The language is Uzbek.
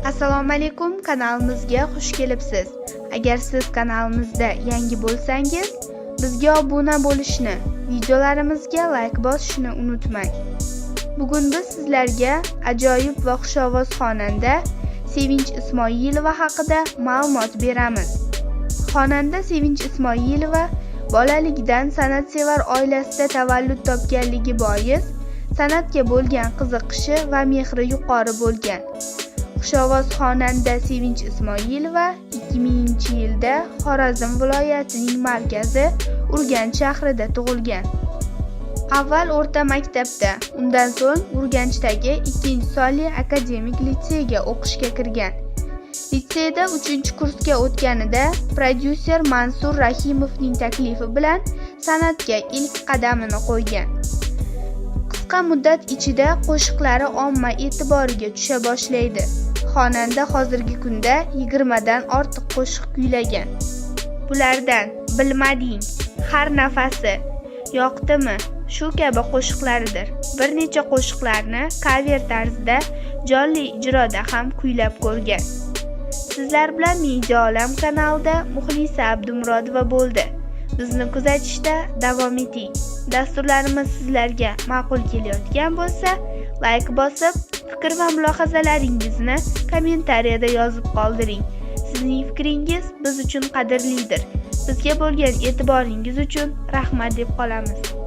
Assalomu alaykum, kanalimizga xush kelibsiz. Agar siz kanalimizda yangi bo'lsangiz, bizga obuna bo'lishni, videolarimizga layk bosishni unutmang. Bugun biz sizlarga ajoyib va xushovoz xonanda Sevinch Ismoilova haqida ma'lumot beramiz. Xonanda Sevinch Ismoilova bolaligidan san'atsevar oilasida tavallud topganligi bois san'atga bo'lgan qiziqishi va mehri yuqori bo'lgan. Xushovoz xonanda Sevinch Ismoilova 2000-yilda Xorazm viloyatining markazi Urganch shahrida tug'ilgan. Avval o'rta maktabda, undan so'ng Urganchdagi 2-sonli akademik litseyga o'qishga kirgan. Litseyda 3-kursga o'tganida prodyuser Mansur Rahimovning taklifi bilan san'atga ilk qadamini qo'ygan. Qisqa muddat ichida qo'shiqlari omma e'tiboriga tusha boshlaydi. Xonanda hozirgi kunda 20 dan ortiq qo'shiq kuylagan. Bulardan "Bilmading", "Har nafasi", "Yoqdimi" shu kabi qo'shiqlaridir. Bir necha qo'shiqlarni kaver tarzida jonli ijroda ham kuylab ko'rgan. Sizlar bilan Media Olam kanalida Muxlisa Abdumurodova bo'ldi. Bizni kuzatishda davom eting. Dasturlarimiz sizlarga ma'qul kelayotgan bo'lsa, layk bosib, fikr va mulohazalaringizni kommentariyada yozib qoldiring. Sizning fikringiz biz uchun qadrlidir. Bizga bo'lgan e'tiboringiz uchun rahmat deb qolamiz.